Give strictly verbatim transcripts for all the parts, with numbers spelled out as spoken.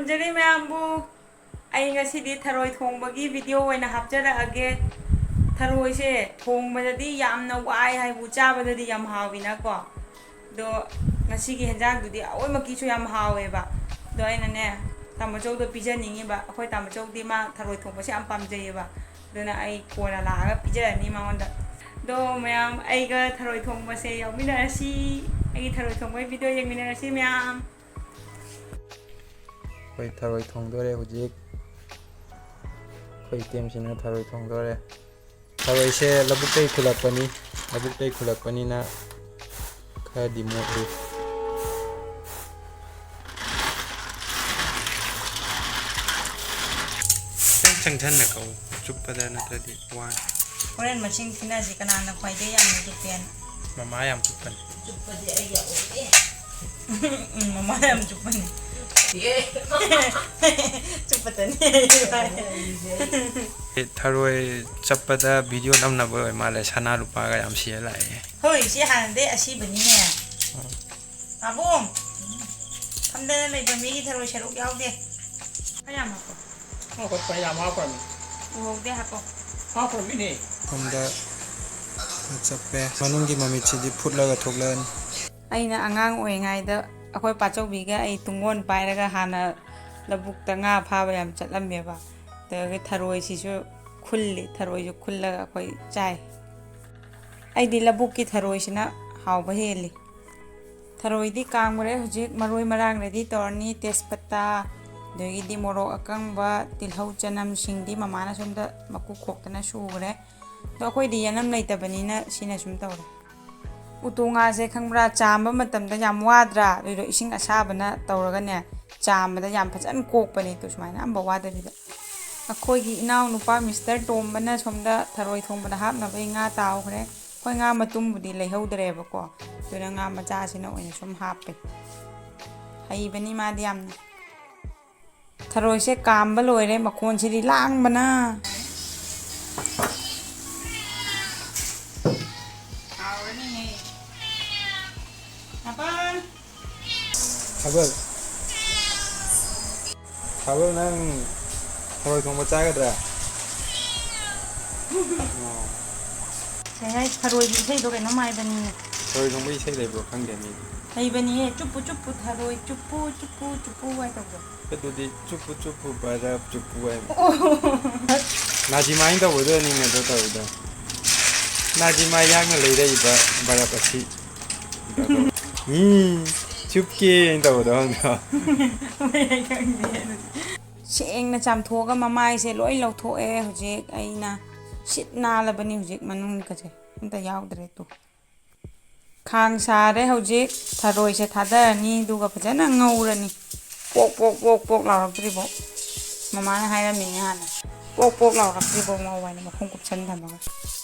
ꯈꯨꯔꯨꯝꯖꯔꯤ ꯃꯌꯥꯝꯕꯨ꯫ ꯑꯩ ꯉꯁꯤꯗꯤ ꯊꯔꯣꯏ ꯊꯣꯡꯕꯒꯤ ꯚꯤꯗꯤꯑꯣ ꯑꯣꯏꯅ ꯍꯥꯞꯆꯔꯛꯑꯒꯦ꯫ ꯊꯔꯣꯏꯁꯦ ꯊꯣꯡꯕꯗꯗꯤ ꯌꯥꯝꯅ ꯋꯥꯏ ꯍꯥꯏꯕꯨ, ꯆꯥꯕꯗꯗꯤ ꯌꯥꯝ ꯍꯥꯎꯋꯤꯅꯀꯣ꯫ ꯑꯗꯣ ꯉꯁꯤꯒꯤ ꯍꯦꯟꯖꯥꯡꯗꯨꯗꯤ ꯑꯑꯣꯏꯃꯛꯀꯤꯁꯨ ꯌꯥꯝ ꯍꯥꯎꯋꯦꯕ꯫ ꯑꯗꯣ ꯑꯩꯅꯅꯦ, ꯇꯥꯃꯣꯆꯧꯗꯣ ꯄꯤꯖꯅꯤꯡꯉꯤꯕ꯫ ꯑꯩꯈꯣꯏ ꯇꯥꯃꯣꯆꯧꯗꯤ ꯃꯥ ꯊꯔꯣꯏ ꯊꯣꯡꯕꯁꯦ ꯌꯥꯝ ꯄꯥꯝꯖꯩꯌꯦꯕ꯫ ꯑꯗꯨꯅ ꯑꯩ ꯀꯣꯟꯅ ꯂꯥꯛꯑꯒ ꯄꯤꯖꯔꯅꯤ ꯃꯉꯣꯟꯗ꯫ ꯑꯗꯣ ꯃꯌꯥꯝ, ꯑꯩꯒ ꯊꯔꯣꯏ ꯊꯣꯡꯕꯁꯦ ꯌꯥꯎꯃꯤꯟꯅꯔꯁꯤ꯫ ꯑꯩꯒꯤ ꯊꯔꯣꯏ ꯊꯣꯡꯕꯒꯤ ꯚꯤꯗꯤꯑꯣ ꯌꯦꯡꯃꯤꯟꯅꯔꯁꯤ ꯃꯌꯥꯝ꯫ ꯑꯩꯈꯣꯏ ꯊꯔꯣꯏ ꯊꯣꯡꯗꯣꯔꯦ ꯍꯧꯖꯤꯛ꯫ ꯑꯩꯈꯣꯏ ꯏꯇꯦꯝꯁꯤꯅ ꯊꯔꯣꯏ ꯊꯣꯡꯗꯣꯔꯦ꯫ ꯊꯔꯣꯏꯁꯦ ꯂꯧꯕꯨꯛꯇꯩ ꯈꯨꯜꯂꯛꯄꯅꯤ꯫ ꯂꯧꯕꯨꯛꯇꯩ ꯈꯨꯜꯂꯛꯄꯅꯤꯅ ꯈꯔꯗꯤ ꯃꯣꯠꯂꯤ꯫ ꯈꯤꯇꯪ ꯆꯪꯁꯟꯅ ꯀꯛꯎ꯫ ꯆꯨꯞꯄꯗ ꯅꯠꯇ꯭ꯔꯗꯤ ꯋꯥꯅꯤ꯫ ꯍꯣꯔꯦꯟ ꯃꯁꯤꯡ ꯊꯤꯅꯁꯤ, ꯀꯅꯥꯅ ꯈ꯭ꯋꯥꯏꯗꯩ ꯌꯥꯝꯅ ꯆꯨꯞꯀꯦꯅ꯫ ꯃꯃꯥ ꯌꯥꯝ ꯆꯨꯞꯄꯅꯤ꯫ ꯆꯨꯞꯄꯗꯤ ꯑꯩ ꯌꯥꯎꯗꯦ꯫ ꯎꯝ, ꯃꯃꯥ ꯌꯥꯝ ꯆꯨꯞꯄꯅꯤ꯫ ꯑꯦ꯫ ꯆꯨꯞꯄꯇꯅꯤ꯫ ꯑꯦ, ꯊꯔꯣꯏ ꯆꯞꯄꯗ ꯚꯤꯗꯤꯑꯣ ꯅꯝꯅꯕ ꯑꯣꯏ ꯃꯥꯜꯂꯦ, ꯁꯅꯥ ꯂꯨꯄꯥꯒ ꯌꯥꯝ ꯁꯤꯔ ꯂꯥꯛꯑꯦ꯫ ꯍꯣꯏ, ꯁꯤ ꯍꯥꯟꯅꯗꯩ ꯑꯁꯤꯕꯅꯤꯅꯦ꯫ ꯎꯝ꯫ ꯄꯥꯕꯨꯡ, ꯐꯝꯗꯅ ꯂꯩꯕ ꯃꯤꯒꯤ ꯊꯔꯣꯏ ꯁꯔꯨꯛ ꯌꯥꯎꯗꯦ꯫ ꯈꯔ ꯌꯥꯝ ꯍꯥꯞꯄꯣ꯫ ꯍꯥꯞꯈ꯭ꯔꯦ, ꯌꯥꯝ ꯍꯥꯞꯈ꯭ꯔꯕꯅꯤ꯫ ꯎꯍꯧꯗꯦ, ꯍꯥꯞꯄꯣ꯫ ꯍꯥꯞꯈ꯭ꯔꯕꯅꯤꯅꯦ꯫ ꯁꯣꯝꯗ ꯆꯞꯄꯦ꯫ ꯃꯅꯨꯡꯒꯤ ꯃꯃꯤꯠꯁꯤꯗꯤ ꯐꯨꯠꯂꯒ ꯊꯣꯛꯂꯛꯑꯅꯤ꯫ ꯑꯩꯅ ꯑꯉꯥꯡ ꯑꯣꯏꯔꯤꯉꯩꯗ ꯑꯩꯈꯣꯏ ꯄꯥꯆꯧꯕꯤꯒ ꯑꯩ ꯇꯨꯡꯒꯣꯟ ꯄꯥꯏꯔꯒ ꯍꯥꯟꯅ ꯂꯧꯕꯨꯛꯇ ꯉꯥ ꯐꯥꯕ ꯌꯥꯝ ꯆꯠꯂꯝꯃꯦꯕ꯫ ꯑꯗꯨꯒ ꯊꯔꯣꯏꯁꯤꯁꯨ ꯈꯨꯜꯂꯤ, ꯊꯔꯣꯏꯁꯨ ꯈꯨꯜꯂꯒ ꯑꯩꯈꯣꯏ ꯆꯥꯏ꯫ ꯑꯩꯗꯤ ꯂꯧꯕꯨꯛꯀꯤ ꯊꯔꯣꯏꯁꯤꯅ ꯍꯥꯎꯕ ꯍꯦꯜꯂꯤ꯫ ꯊꯔꯣꯏꯗꯤ ꯀꯥꯝꯈ꯭ꯔꯦ꯫ ꯍꯧꯖꯤꯛ ꯃꯔꯣꯏ ꯃꯔꯥꯡ ꯔꯦꯗꯤ ꯇꯧꯔꯅꯤ꯫ ꯇꯦꯖꯄꯇꯥ, ꯑꯗꯒꯤꯗꯤ ꯃꯣꯔꯣꯛ ꯑꯀꯪꯕ, ꯇꯤꯜꯍꯧ, ꯆꯅꯝ, ꯁꯤꯡꯗꯤ ꯃꯃꯥꯅ ꯁꯣꯝꯗ ꯃꯀꯨ ꯈꯣꯛꯇꯅ ꯁꯨꯈ꯭ꯔꯦ꯫ ꯑꯗꯣ ꯑꯩꯈꯣꯏꯗꯤ ꯌꯦꯅꯝ ꯂꯩꯇꯕꯅꯤꯅ ꯁꯤꯅ ꯁꯨꯝ ꯇꯧꯔꯦ꯫ ꯎꯇꯣꯡ ꯉꯥꯁꯦ ꯈꯪꯕ꯭ꯔꯥ, ꯆꯥꯝꯕ ꯃꯇꯝꯗ ꯌꯥꯝ ꯋꯥꯗ꯭ꯔꯥ? ꯑꯗꯨꯏꯗꯣ ꯏꯁꯤꯡ ꯑꯁꯥꯕꯅ ꯇꯧꯔꯒꯅꯦ, ꯆꯥꯝꯕꯗ ꯌꯥꯝ ꯐꯖꯅ ꯀꯣꯛꯄꯅꯦ꯫ ꯑꯗꯨ ꯁꯨꯃꯥꯏꯅ ꯑꯝꯕ ꯋꯥꯗꯕꯤꯗ꯫ ꯑꯩꯈꯣꯏꯒꯤ ꯏꯅꯥꯎꯅꯨꯄꯥ ꯃꯤꯁꯇꯔ ꯇꯣꯝꯕꯅ ꯁꯣꯝꯗ ꯊꯔꯣꯏ ꯊꯣꯡꯕꯗ ꯍꯥꯞꯅꯕꯒꯤ ꯉꯥ ꯇꯥꯎꯈ꯭ꯔꯦ꯫ ꯑꯩꯈꯣꯏ ꯉꯥ ꯃꯇꯨꯝꯕꯨꯗꯤ ꯂꯩꯍꯧꯗ꯭ꯔꯦꯕꯀꯣ, ꯑꯗꯨꯅ ꯉꯥ ꯃꯆꯥꯁꯤꯅ ꯑꯣꯏꯅ ꯁꯨꯝ ꯍꯥꯞꯄꯦ꯫ ꯍꯩꯕꯅꯤ ꯃꯥꯗꯤ ꯌꯥꯝꯅ꯫ ꯊꯔꯣꯏꯁꯦ ꯀꯥꯝꯕ ꯂꯣꯏꯔꯦ, ꯃꯈꯣꯟꯁꯤꯗꯤ ꯂꯥꯡꯕꯅ꯫ ꯍꯥꯎꯔꯅꯤꯍꯦ꯫ ꯊꯕꯛ꯫ ꯑꯗꯣ ꯅꯪ ꯊꯔꯣꯏ ꯊꯣꯡꯕ ꯆꯥꯒꯗ꯭ꯔꯥ? ꯑꯣ꯫ ꯉꯁꯥꯏ ꯊꯔꯣꯏꯒꯤ ꯏꯁꯩꯗꯣ ꯀꯩꯅꯣꯝ ꯍꯥꯏꯕꯅꯤꯅꯦ꯫ ꯊꯔꯣꯏ ꯊꯣꯡꯕ ꯏꯁꯩ ꯂꯩꯕ꯭ꯔꯣ? ꯈꯪꯗꯦ ꯃꯤꯗꯤ꯫ ꯂꯩꯕꯅꯤꯍꯦ, "ꯆꯨꯞꯄꯨ ꯆꯨꯞꯄꯨ ꯊꯔꯣꯏ, ꯆꯨꯞꯄꯨ ꯆꯨꯞꯄꯨ ꯆꯨꯞꯄꯨ" ꯍꯥꯏ ꯇꯧꯕꯗꯣ꯫ ꯑꯗꯨꯗꯤ "ꯆꯨꯞꯄꯨ ꯆꯨꯞꯄꯨ ꯕꯔꯞ ꯆꯨꯞꯄꯨ" ꯍꯥꯏꯕ꯫ ꯑꯣ꯫ ꯅꯥꯖꯤꯃꯥꯏꯅ ꯇꯧꯕꯗꯣ ꯅꯤꯡ ꯑꯗꯣ ꯇꯧꯕꯗꯣ꯫ ꯅꯥꯖꯤꯃꯥꯏ ꯌꯥꯡꯅ ꯂꯩꯔꯛꯏꯕ ꯕꯔꯞ ꯑꯁꯤ꯫ ꯎꯝ, ꯆꯨꯞꯀꯦꯅ ꯇꯧꯕꯗꯣ ꯈꯪꯗ꯭ꯔꯣ? ꯍꯣꯏ, ꯑꯩ ꯈꯪꯗꯦ ꯑꯗꯨꯗꯤ꯫ ꯁꯦꯡꯅ ꯆꯥꯝꯊꯣꯛꯑꯒ ꯃꯃꯥꯏꯁꯦ ꯂꯣꯏ ꯂꯧꯊꯣꯛꯑꯦ ꯍꯧꯖꯤꯛ ꯑꯩꯅ꯫ ꯁꯤꯠ ꯅꯥꯜꯂꯕꯅꯤ ꯍꯧꯖꯤꯛ ꯃꯅꯨꯡꯒꯁꯦ꯫ ꯑꯝꯇ ꯌꯥꯎꯗ꯭ꯔꯦ ꯇꯨ꯫ ꯈꯥꯡ ꯁꯥꯔꯦ ꯍꯧꯖꯤꯛ꯫ ꯊꯔꯣꯏꯁꯦ ꯊꯥꯗꯔꯅꯤ ꯑꯗꯨꯒ ꯐꯖꯅ ꯉꯧꯔꯅꯤ꯫ ꯄꯣꯛ ꯄꯣꯛ ꯄꯣꯛ ꯄꯣꯛ ꯂꯥꯎꯔꯛꯇ꯭ꯔꯤꯕꯣ꯫ ꯃꯃꯥꯅ ꯍꯥꯏꯔꯝꯃꯤꯅꯦ ꯍꯥꯟꯅ꯫ ꯄꯣꯛ ꯄꯣꯛ ꯂꯥꯎꯔꯛꯇ꯭ꯔꯤꯕꯣ ꯉꯧ ꯍꯥꯏꯅ ꯃꯈꯨꯝ ꯀꯨꯞꯁꯟ ꯊꯝꯃꯒ꯫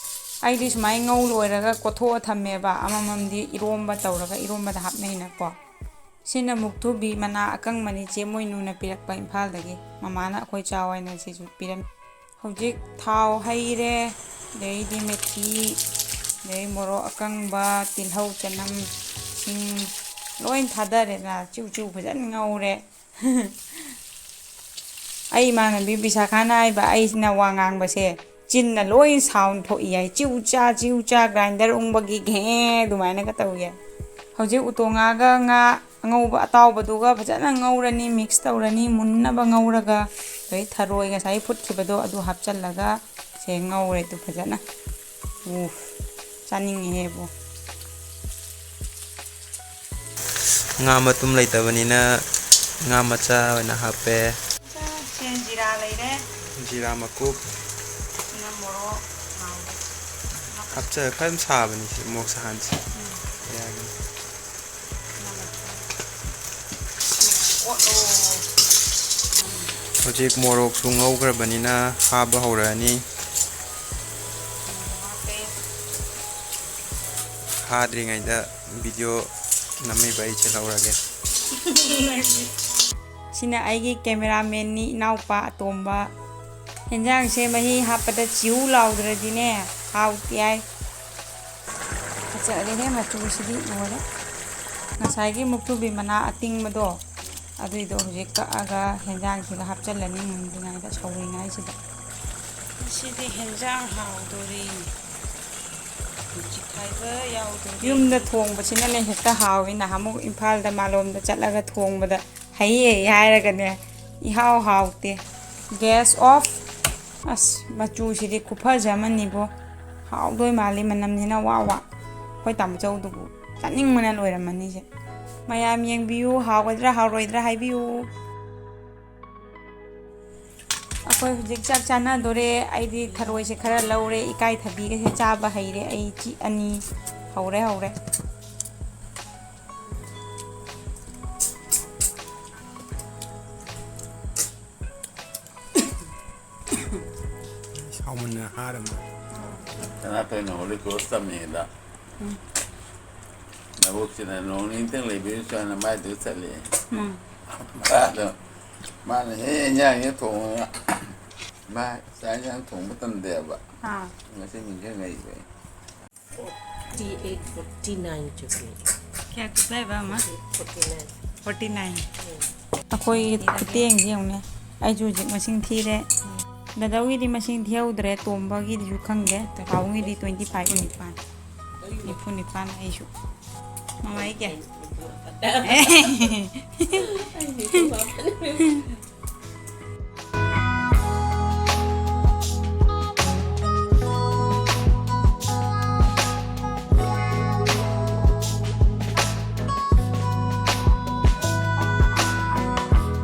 ꯑꯩꯗꯤ ꯁꯨꯃꯥꯏꯅ ꯉꯧ ꯂꯣꯏꯔꯒ ꯀꯣꯠꯊꯣꯛꯑ ꯊꯝꯃꯦꯕ꯫ ꯑꯃꯃꯝꯗꯤ ꯏꯔꯣꯝꯕ ꯇꯧꯔꯒ ꯏꯔꯣꯝꯕꯗ ꯍꯥꯞꯅꯩꯅꯀꯣ꯫ ꯁꯤꯅ ꯃꯨꯛꯊ꯭ꯔꯨꯕꯤ ꯃꯅꯥ ꯑꯀꯪꯕꯅꯤ, ꯆꯦ ꯃꯣꯏꯅꯨꯅ ꯄꯤꯔꯛꯄ ꯏꯝꯐꯥꯜꯗꯒꯤ꯫ ꯃꯃꯥꯅ ꯑꯩꯈꯣꯏ ꯆꯥꯎ ꯍꯥꯏꯅ ꯁꯤꯁꯨ ꯄꯤꯔꯝꯃꯤ꯫ ꯍꯧꯖꯤꯛ ꯊꯥꯎ ꯍꯩꯔꯦ, ꯑꯗꯩꯗꯤ ꯃꯦꯊꯤ, ꯑꯗꯩ ꯃꯣꯔꯣꯛ ꯑꯀꯪꯕ, ꯇꯤꯜꯍꯧ, ꯆꯅꯝ, ꯁꯤꯡ ꯂꯣꯏ ꯊꯥꯗꯔꯦꯗꯅ꯫ ꯆꯨ ꯆꯨ ꯐꯖꯅ ꯉꯧꯔꯦ꯫ ꯑꯩ ꯏꯃꯥꯟꯅꯕꯤ ꯕꯤꯁꯥꯈꯥꯅ ꯍꯥꯏꯕ, ꯑꯩꯁꯤꯅ ꯋꯥ ꯉꯥꯡꯕꯁꯦ ꯆꯤꯟꯅ ꯂꯣꯏ sound ꯊꯣꯛꯏ ꯍꯥꯏ꯫ ꯆꯤꯎ ꯆꯥ, ꯆꯤꯎ ꯆꯥ, grinder ꯎꯪꯕꯒꯤ ꯘꯦ ꯑꯗꯨꯃꯥꯏꯅꯒ ꯇꯧꯏ ꯍꯥꯏ꯫ ꯍꯧꯖꯤꯛ ꯎꯇꯣꯡꯉꯥꯒ ꯉꯥ ꯑꯉꯧꯕ ꯑꯇꯥꯎꯕꯗꯨꯒ ꯐꯖꯅ ꯉꯧꯔꯅꯤ, mix ꯇꯧꯔꯅꯤ, ꯃꯨꯟꯅꯕ ꯉꯧꯔꯒ꯫ ꯑꯗꯩ ꯊꯔꯣꯏ ꯉꯁꯥꯏ ꯐꯨꯠꯈꯤꯕꯗꯣ ꯑꯗꯨ ꯍꯥꯞꯆꯜꯂꯒ ꯁꯦ ꯉꯧꯔꯦ ꯇꯨ ꯐꯖꯅ꯫ ꯎꯐ, ꯆꯥꯅꯤꯡꯉꯦꯍꯦ ꯏꯕꯣ꯫ ꯉꯥ ꯃꯇꯨꯝ ꯂꯩꯇꯕꯅꯤꯅ ꯉꯥ ꯃꯆꯥ ꯑꯣꯏꯅ ꯍꯥꯞꯄꯦ꯫ ꯁꯦ ꯖꯤꯔꯥ ꯂꯩꯔꯦ꯫ ꯖꯤꯔꯥ ꯃꯀꯨꯞ꯫ ꯁꯤꯅ ꯃꯣꯔꯣꯛ꯫ ꯍꯥꯞꯆꯔ ꯈꯔ ꯑꯗꯨꯝ ꯁꯥꯕꯅꯤ ꯁꯤ ꯃꯣꯔꯣꯛ ꯁꯥꯍꯟꯁꯤ꯫ ꯎꯝ꯫ ꯌꯥꯒꯅꯤ꯫ ꯑꯣꯠꯂꯣ꯫ ꯍꯧꯖꯤꯛ ꯃꯣꯔꯣꯛꯁꯨ ꯉꯧꯈ꯭ꯔꯕꯅꯤꯅ ꯍꯥꯞꯄ ꯍꯧꯔꯛꯑꯅꯤ꯫ ꯍꯥꯞꯄꯦ꯫ ꯍꯥꯗ꯭ꯔꯤꯉꯩꯗ video ꯅꯝꯃꯤꯕ ꯑꯩ ꯆꯦꯜꯍꯧꯔꯒꯦ꯫ ꯁꯤꯅ ꯑꯩꯒꯤ cameraman ꯅꯤ, ꯏꯅꯥꯎꯄꯥ ꯑꯇꯣꯝꯕ꯫ ꯍꯦꯟꯖꯥꯡꯁꯦ ꯃꯍꯤ ꯍꯥꯞꯄꯗ ꯆꯤꯎ ꯂꯥꯎꯗ꯭ꯔꯗꯤꯅꯦ ꯍꯥꯎꯇꯦ ꯍꯥꯏ꯫ ꯐꯖꯔꯦꯍꯦ ꯃꯆꯨꯁꯤꯗꯤ ꯂꯣꯏꯔꯦ꯫ ꯉꯁꯥꯏꯒꯤ ꯃꯨꯛꯊ꯭ꯔꯨꯕꯤ ꯃꯅꯥ ꯑꯇꯤꯡꯕꯗꯣ ꯑꯗꯨꯏꯗꯣ ꯍꯧꯖꯤꯛ ꯀꯛꯑꯒ ꯍꯦꯟꯖꯥꯡꯁꯤꯗ ꯍꯥꯞꯆꯤꯜꯂꯅꯤ, ꯃꯨꯟꯗ꯭ꯔꯤꯉꯩꯗ, ꯁꯧꯔꯤꯉꯩꯁꯤꯗ꯫ ꯁꯤꯗꯤ ꯍꯦꯟꯖꯥꯡ ꯍꯥꯎꯗꯣꯔꯤ꯫ ꯃꯆꯤꯛ ꯈꯥꯏꯕ ꯌꯥꯎꯗꯣꯔꯤ꯫ ꯌꯨꯝꯗ ꯊꯣꯡꯕꯁꯤꯅꯅꯦ ꯍꯦꯛꯇ ꯍꯥꯎꯏ꯫ ꯅꯍꯥꯟꯃꯨꯛ ꯏꯝꯐꯥꯜꯗ ꯃꯥꯂꯣꯝꯗ ꯆꯠꯂꯒ ꯊꯣꯡꯕꯗ ꯍꯩ ꯍꯩ ꯍꯥꯏꯔꯒꯅꯦ ꯏꯍꯥꯎ ꯍꯥꯎꯇꯦ꯫ Gas off꯫ ꯑꯁ, ꯃꯆꯨꯁꯤꯗꯤ ꯈꯨꯐꯖ ꯑꯃꯅꯤꯕꯣ꯫ ꯍꯥꯎꯗꯣꯏ ꯃꯥꯜꯂꯤ ꯃꯅꯝꯁꯤꯅ ꯋꯥ ꯋꯥ꯫ ꯑꯩꯈꯣꯏ ꯇꯥꯃꯣꯆꯧꯗꯨꯕꯨ ꯆꯥꯅꯤꯡꯕꯅ ꯂꯣꯏꯔꯝꯃꯅꯤꯁꯦ꯫ ꯃꯌꯥꯝ ꯌꯦꯡꯕꯤꯌꯨ, ꯍꯥꯎꯒꯗ꯭ꯔꯥ ꯍꯥꯎꯔꯣꯏꯗ꯭ꯔꯥ ꯍꯥꯏꯕꯤꯌꯨ꯫ ꯑꯩꯈꯣꯏ ꯍꯧꯖꯤꯛ ꯆꯥꯛ ꯆꯥꯅꯗꯣꯔꯦ꯫ ꯑꯩꯗꯤ ꯊꯔꯣꯏꯁꯦ ꯈꯔ ꯂꯧꯔꯦ꯫ ꯏꯀꯥꯏꯊꯕꯤꯒꯁꯦ ꯆꯥꯕ ꯍꯩꯔꯦ꯫ ꯑꯩ ꯆꯤꯛꯑꯅꯤ꯫ ꯍꯧꯔꯦ, ꯍꯧꯔꯦ꯫ ꯁꯥꯎꯃꯟꯗꯅ ꯍꯥꯔꯝꯃꯦ꯫ ꯁꯅꯥꯊꯣꯏꯅ Holy Cross ꯇꯝꯃꯦꯗ꯫ ꯎꯝ꯫ ꯅꯕꯣꯛꯁꯤꯅ ꯅꯣꯡ ꯅꯤꯅꯤꯇꯪ ꯂꯩꯕꯤꯔꯨꯆꯣꯅ ꯃꯥꯏꯗꯨ ꯆꯠꯂꯦ꯫ ꯎꯝ꯫ ꯑꯗꯣ ꯃꯥꯅ ꯍꯦꯛ ꯏꯟꯖꯥꯡꯁꯦ ꯊꯣꯡꯉꯒ, "ꯚꯥꯏ, ꯆꯥꯛ ꯏꯟꯖꯥꯡ ꯊꯣꯡꯕ ꯇꯟꯗꯦꯕ꯫ ꯑꯥ꯫ ꯉꯁꯤ ꯅꯤꯡꯁꯤꯡꯉꯛꯏꯕ ꯑꯩ꯫" Forty eight, forty nine ꯆꯠꯄꯅꯤ꯫ ꯀꯌꯥ ꯆꯠꯄ ꯍꯥꯏꯕ, ꯑꯃ? Forty nine꯫ Forty nine꯫ ꯑꯩꯈꯣꯏꯒꯤ ꯈꯨꯠꯇꯦꯡꯁꯦ ꯌꯦꯡꯉꯨꯅꯦ꯫ ꯑꯩꯁꯨ ꯍꯧꯖꯤꯛ ꯃꯁꯤꯡ ꯊꯤꯔꯦ꯫ ꯗꯥꯗꯥꯒꯤꯗꯤ ꯃꯁꯤꯡ ꯊꯤꯍꯧꯗ꯭ꯔꯦ, ꯇꯣꯝꯕꯒꯤꯗꯤꯁꯨ ꯈꯪꯗꯦ꯫ ꯄꯥꯕꯨꯡꯒꯤꯗꯤ twenty five꯫ ꯅꯤꯄꯥꯟ꯫ ꯅꯤꯐꯨ ꯅꯤꯄꯥꯟ ꯑꯩꯁꯨ꯫ ꯃꯃꯥꯏ ꯀꯌꯥ?